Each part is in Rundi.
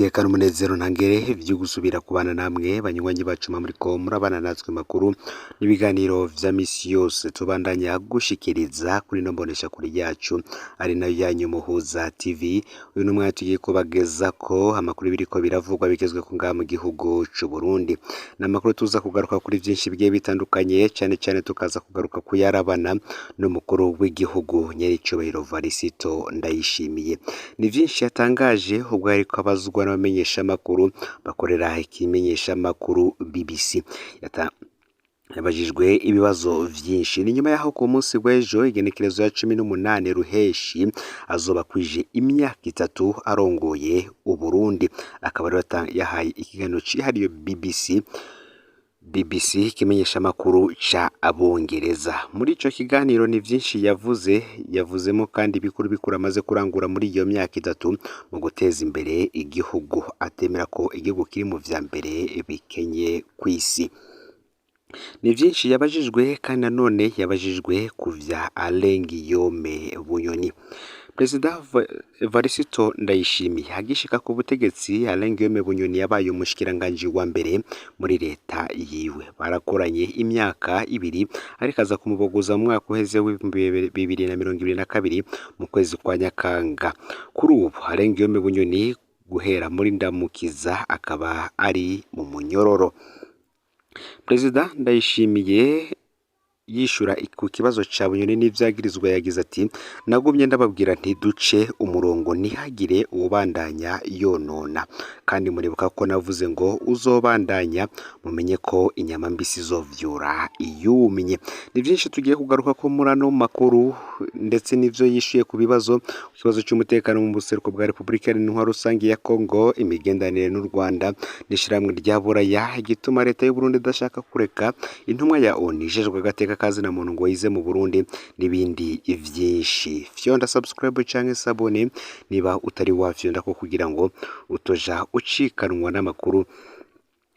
N'iteka n'umunezero ntangere vyo gusubira kubana namwe banywanyi bacu muriko murabana natwe makuru n'ibiganiro vya misi yose tubandanya gushikiriza kuri ino mboneshakure yacu ari nayo yanyu Muhuza TV. Uyu n'umwanya tugiye kubagezako amakuru biriko biravugwa bigezweko ngaha mu gihugu c'Uburundi. N'amakuru tuza kugaruka kuri vyinshi bigiye bitandukanye, cane cane tukaza kugaruka kuyarabana n'umukuru w'igihugu nyenicubahiro Varisito Ndayishimiye. Ni vyinshi yatangaje ubwo yariko abazwa n'abamenyeshamakuru bakorera ikimenyeshamakuru BBC. Yabajijwe ibibazo vyinshi. Ni nyuma yaho ku munsi w'ejo igenekerezo ya 18 Ruheshi azoba akwije imyaka 3 arongoye Uburundi. Akaba rero yahaye ikiganiro cihariye BBC ikimenyeshamakuru ca Abongereza. Muri ico kiganiro ni vyinshi yavuze, yavuzemo kandi bikuru bikuru amaze kurangura muri iyo myaka 3 mu guteza imbere igihugu, atemera ko igihugu kiri mu vya mbere bikenye kw'isi. Ni vyinshi yabajijwe kandi nanone yabajijwe ku vya Alain Guillaume Bunyoni. Perezida Varisito Ndayishimiye agishika ku butegetsi, Alain Guillaume Bunyoni yabaye umushikiranganji wa mbere muri leta yiwe. Barakoranye imyaka 2 ariko aza kumubogoza mu mwaka uheze w'2022 mu kwezi kwa Nyakanga. Kuri ubu Alain Guillaume Bunyoni guhera muri Ndamukiza akaba ari mu munyororo. Perezida Ndayishimiye yishura ku kibazo ca Bunyoni n'ivyagirizwa yagize ati: "Nagumye ndababwira nti duce umurongo ntihagire uwubandanya yonona, kandi muribuka ko navuze ngo uzobandanya mumenye ko inyama mbisi izovyura iyumye." Ni vyinshi tugiye kugaruka ko muri ano makuru ndetse n'ivyo yishuye ku bibazo, ku kibazo c'umutekano mu buseruko bwa Repubulika Iharanira Intwaro Rusangi ya Kongo, imigenderanire n'u Rwanda n'ishirahamwe rya Buraya, igituma leta y'Uburundi idashaka kureka intumwa ya ONU ijejwe agateka ka zina muntu ngo yize mu Burundi n'ibindi vyinshi. Fyonda subscribe canke s'abonner niba utari wafyonda ko kugira ngo utoja ucikanwa n'amakuru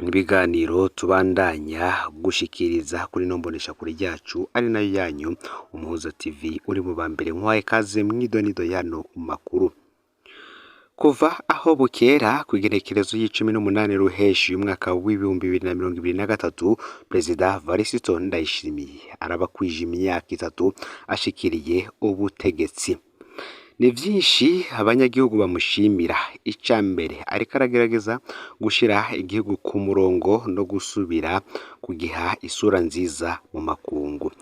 n'ibiganiro tubandanya gushikiriza kuri ino mboneshakure yacu ari nayo yanyu Umuhuza TV. Uri mu ba mbere nkwaye kaze mw'idonido yano makuru. Kuva aho bukera kw'igenekerezo y'18 Ruheshi umwaka w'2023, Perezida Varisito Ndayishimiye arabakwije imyaka 3 ashikiriye ubutegetsi. Ni vyinshi abanyagihugu bamushimira. Ica mbere, ariko aragerageza gushira igihugu ku murongo no gusubira kugiha isura nziza mu makungu.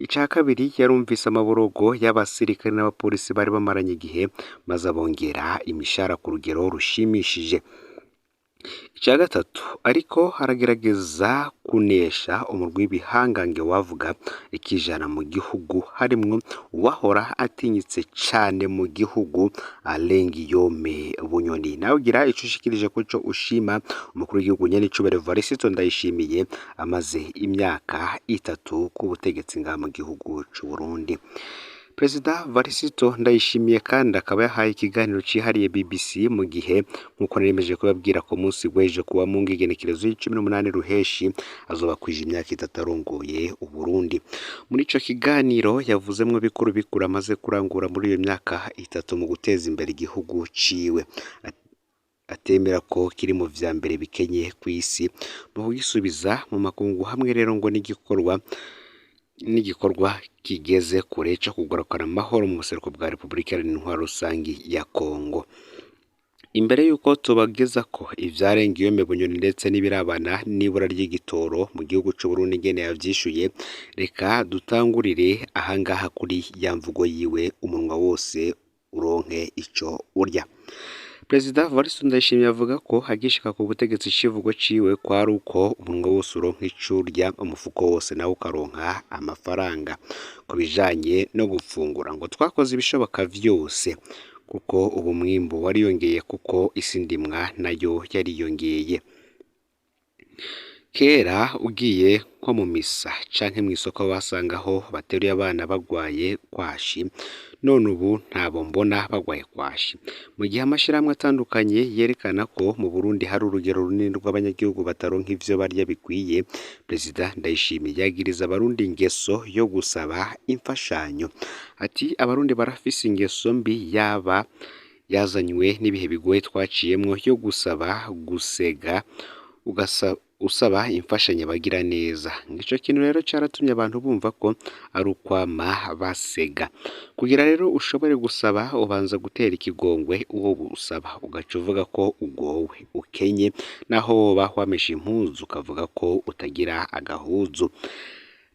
Ica kabiri, yarumvise amaborogo y'abasirikare n'abapolisi bari bamaranye igihe, maze abongera imishahara ku rugero rushimishije. Ica gatatu, ariko aragerageza kunesha umurwi w'ibihangange wavuga ikijana mu gihugu, harimwo uwahora atinyitse cane mu gihugu Alain Guillaume Bunyoni. Nawe ugira ico ushikirije kuco ushima umukuru w'igihugu nyenicubahiro Varisito Ndayishimiye amaze imyaka 3 ku butegetsi ngaha mu gihugu c'Uburundi. Perezida Varisito Ndayishimiye kandi akaba yahaye ikiganiro cihariye BBC mu gihe nk'uko naremeje kubabwira ku munsi w'ejo kuwa Mungu igenekerezo y'18 Ruheshi azoba akwije imyaka 3 arongoye Uburundi. Muri ico kiganiro yavuzemwo bikuru bikuru amaze kurangura muri iyo myaka 3 mu guteza imbere igihugu ciwe, atemera ko kiri mu vya mbere bikenye kw'isi, mu kugisubiza mu makungu hamwe rero ngo n'igikorwa kigeze kure co kugarukana amahoro mu buseruko bwa Repubulika Iharanira Intwaro Rusangi ya Kongo. Imbere y'uko tubageza ko ivyarenga Guillaume Bunyoni ndetse n'ibirabana n'ibura ry'igitoro mu gihugu c'Uburundi ingene yavyishuye, reka dutangurire ahangaha kuri ya mvugo yiwe umunwa wose uronke ico urya. Perezida Varisito Ndayishimiye avuga ko agishika ku butegetsi icivugo ciwe kwari uko umunwa wose uronka ico urya, umufuko wose nawo ukaronka amafaranga. Ku bijanye no gufungura ngo twakoze ibishoboka vyose kuko ubu mwimbu wariyongeye kuko isi ndimwa nayo yariyongeye. Kera ugiye nko mu misa canke mw'isoko wasangaho bateruye abana bagwaye kwashi, none ubu ntabo mbona bagwaye kwashi. Mu gihe amashirahamwe atandukanye yerekana ko mu Burundi hari urugero runini rw'abanyagihugu bataronka ivyo barya bikwiye, Perezida Ndayishimiye yagiriza abarundi ingeso yo gusaba imfashanyo. Ati abarundi barafise ingeso mbi yaba yazanywe n'ibihe bigoye twaciyemwo yo gusaba gusega usaba imfashanyo abagira neza. Ico kintu rero caratumye abantu bumva ko ari ukwama basega. Kugira rero ushobore gusaba ubanza gutera ikigongwe uwo usaba, ugaca uvuga ko ugowe, ukenye, naho woba wameshe impuzu ukavuga ko utagira agahuzu.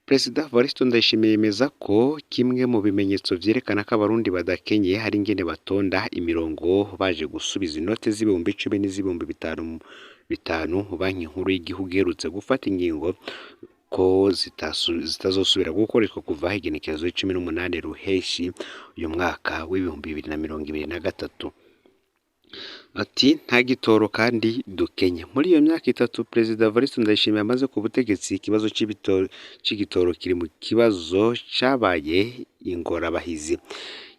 Perezida Evariste Ndayishimiye yemeza ko kimwe mu bimenyetso vyerekana ko abarundi badakenye hari ingene batonda imirongo baje gusubiza inote z'ibihumbi 10 n'iz'ibihumbi bitanu banki nkuru y'igihugu iherutse gufata ingingo ko zitazosubira gukoreshwa kuva igenekerezo 18 Ruheshi uyu mwaka w'2023. Ati nta gitoro kandi dukenye. Muri iyo myaka itatu Perezida Evariste Ndayishimiye amaze ku butegetsi, ikibazo c'igitoro kiri mu kibazo cabaye ingorabahizi.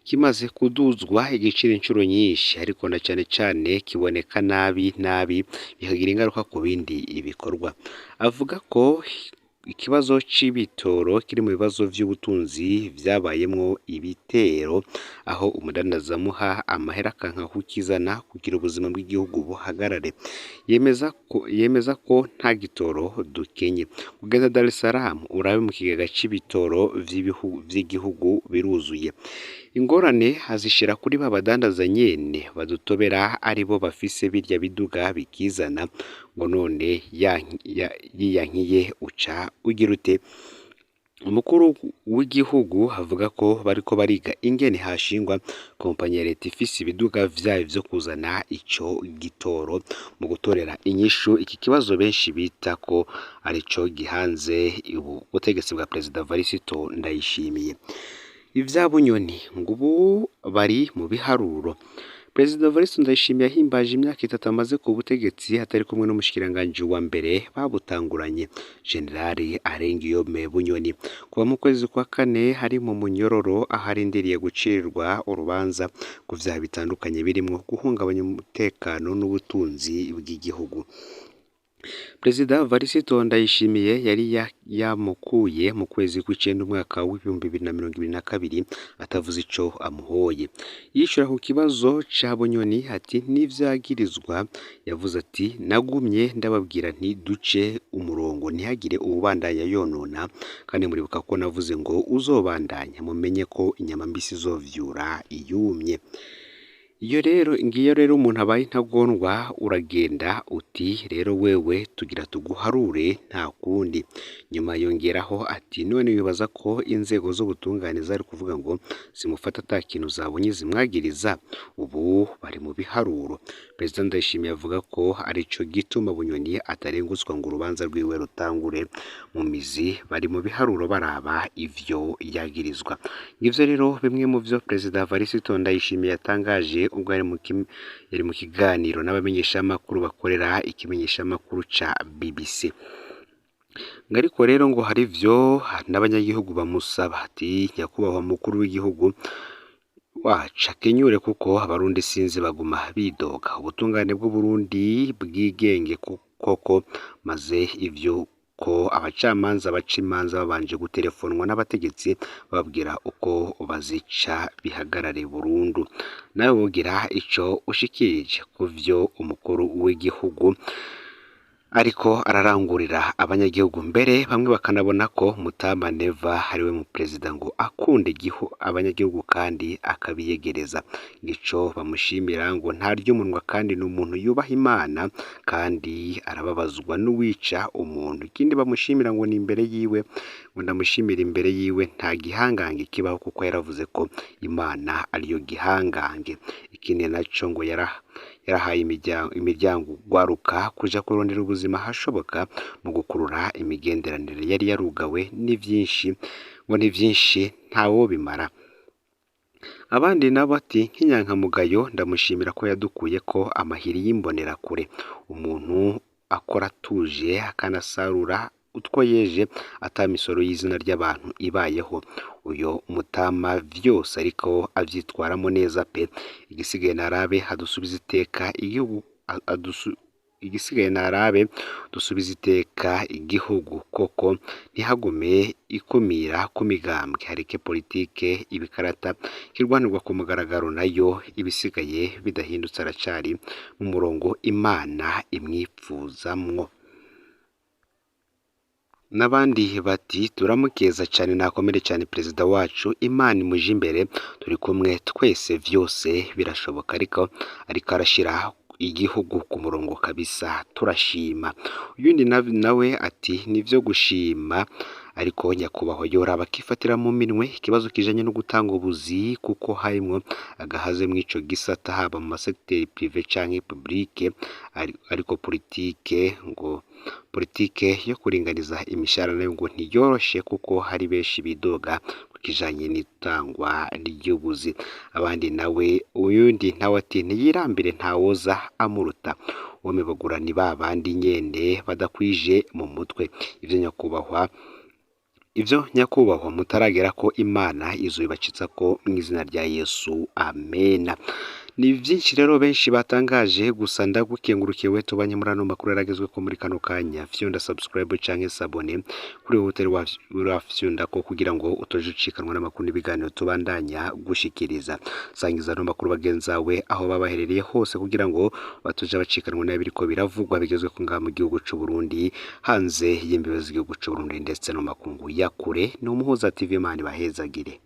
Kimaze kuduzwa igiciro incuro nyinshi, ariko na cane cane kiboneka nabi nabi bikagira ingaruka ku bindi bikorwa. Avuga ko ikibazo c'ibitoro kiri mu bibazo vy'ubutunzi vyabayemwo ibitero, aho umudandaza amuha amahera akanka kukizana kugira ubuzima bw'igihugu buhagarare. Yemeza ko nta gitoro dukenye. Kugeza Dar es Salaam urabe mu kigega c'ibitoro vy'igihugu biruzuye. Ingorane azishira kuri ba badandaza nyene badutobera aribo bafise birya biduga bikizana, ngo none yiyankiye uca ugira ute? Umukuru w'igihugu avuga ko bariko bariga ingene hashingwa kompanyi ya leta ifise ibiduga vyayo vyo kuzana ico gitoro mu gutorera inyishu iki kibazo benshi bita ko arico gihanze ubutegetsi bwa Perezida Evariste Ndayishimiye. Ivya Bunyoni ngo ubu bari mu biharuro. Perezida Evariste Ndayishimiye yahimbaje imyaka itatu amaze ku butegetsi atari kumwe n'umushikiranganji wa mbere babutanguranye, Generali Arengiyome Bunyoni. Kuva mu kwezi kwa kane hari mu munyororo aho arindiriye gucirirwa urubanza ku vyaha bitandukanye birimwo guhungabanya umutekano n'ubutunzi bw'igihugu. Perezida Evariste Ndayishimiye yari yamukuye mu kwezi kw'icenda umwaka w'2022 atavuze ico amuhoye. Yishura ku kibazo ca Bunyoni ati n'ivyagirizwa, yavuze ati nagumye ndababwira nti duce umurongo ntihagire uwubandanya yonona, kandi muribuka ko navuze ngo uzobandanya mumenye ko inyama mbisi izovyura iyumye. Iyo rero ngiyo rero umuntu abaye intagondwa uragenda uti rero wewe tugira tuguharure nta kundi. Nyuma yongeraho ati none wibaza ko inzego z'ubutungane zari kuvuga ngo zimufata ata kintu zabonye zimwagiriza, ubu bari mu biharuro. Perezida Ndayishimiye avuga ko arico gituma Bunyoni atarengutswa ngo urubanza rwiwe rutangure mu mizi, bari mu biharuro baraba ivyo yagirizwa. Ngivyo rero bimwe mu vyo Perezida Evariste Ndayishimiye yatangaje ubwo yari mu kiganiro n'abamenyeshamakuru bakorera ikimenyeshamakuru ca BBC. Ariko rero ngo hari ivyo n'abanyagihugu bamusaba, ati nyakubahwa mukuru w'igihugu wacu akenyure kuko abarundi sinzi baguma bidoga, ubutungane bw'Uburundi bwigenge koko, maze ivyo ko abacamanza baca imanza babanje gutelefonwa n'abategetsi bababwira uko bazica bihagarare burundu. Nawe wogira ico ushikirije ku vyo umukuru w'igihugu ariko ararangurira abanyagihugu, mbere bamwe bakanabona ko Mutama Neva ariwe mu perezida ngo akunda abanyagihugu kandi akabiyegereza. Ico bamushimira ngo ntarya umunwa kandi ni umuntu yubaha Imana kandi arababazwa n'uwica umuntu. Ikindi bamushimira ngo ni imbere yiwe, ngo ndamushimira imbere yiwe nta gihangange kibaho kuko yaravuze ko Imana ariyo gihangange. Ikindi naco ngo yarahaye imiryango ugwaruka kuja kurondera ubuzima ahashoboka mu gukurura imigenderanire yari yarugawe ni vyinshi, ngo ni vyinshi ntawobimara. Abandi nabo ati nk'inyankamugayo ndamushimira ko yadukuye ko amahiri y'imbonerakure, umuntu akora atuje akanasarura utwo yeje ata misoro y'izina ry'abantu ibayeho. Uyo mutama vyose ariko avyitwaramo neza pe, igisigaye narabe adusubize iteka igihugu Igisigaye narabe dusubize iteka igihugu koko, ntihagume ikumira ku migambwe, hareke politike ibikarata kirwanirwa ku mugaragaro, nayo ibisigaye bidahindutse aracari mu murongo Imana imwipfuzamwo. N'abandi bati turamukeza cane, nakomere cane perezida wacu, Imana imuje imbere, turi kumwe twese, vyose birashoboka, ariko arashira igihugu ku murongo kabisa, turashima. Uyundi nawe ati nivyo gushima, ariko nyakubahwa yoraba akifatira mu minwe ikibazo kijanye no gutanga ubuzi, kuko harimwo agahaze mw'ico gisata, haba mu masegiteri privé canke publique, ariko politike ngo politike yo kuringaniza imishahara nayo ngo ntiyoroshe, kuko hari benshi bidoga ku kijanye n'itangwa ry'ubuzi. Abandi nawe, uyundi nawe ati ntiyirambire, ntawoza amuruta, uwomibagura ni babandi nyene badakwije mu mutwe. Ivyo nyakubahwa mutaragera ko Imana izobibacitsako mw'izina rya Yesu, amena. Ni vyinshi rero benshi batangaje, gusa ndagukengurukiye we tubanye muri ano makuru yaragezweko muri kano kanya. Fyonda subscribe canke s'abonner kuri wowe utari urafyondako, kugira ngo utoje ucikanwa n'amakuru n'ibiganiro tubandanya gushikiriza. Sangiza ano makuru bagenzawe aho baba baherereye hose, kugira ngo batoje bacikanwa n'ibiriko biravugwa bigezweko ngaha mu gihugu c'u Burundi, hanze y'imbibe z'igihugu c'u Burundi, ndetse no mu makungu ya kure. Ni Umuhuza TV, Imana ibahezagire.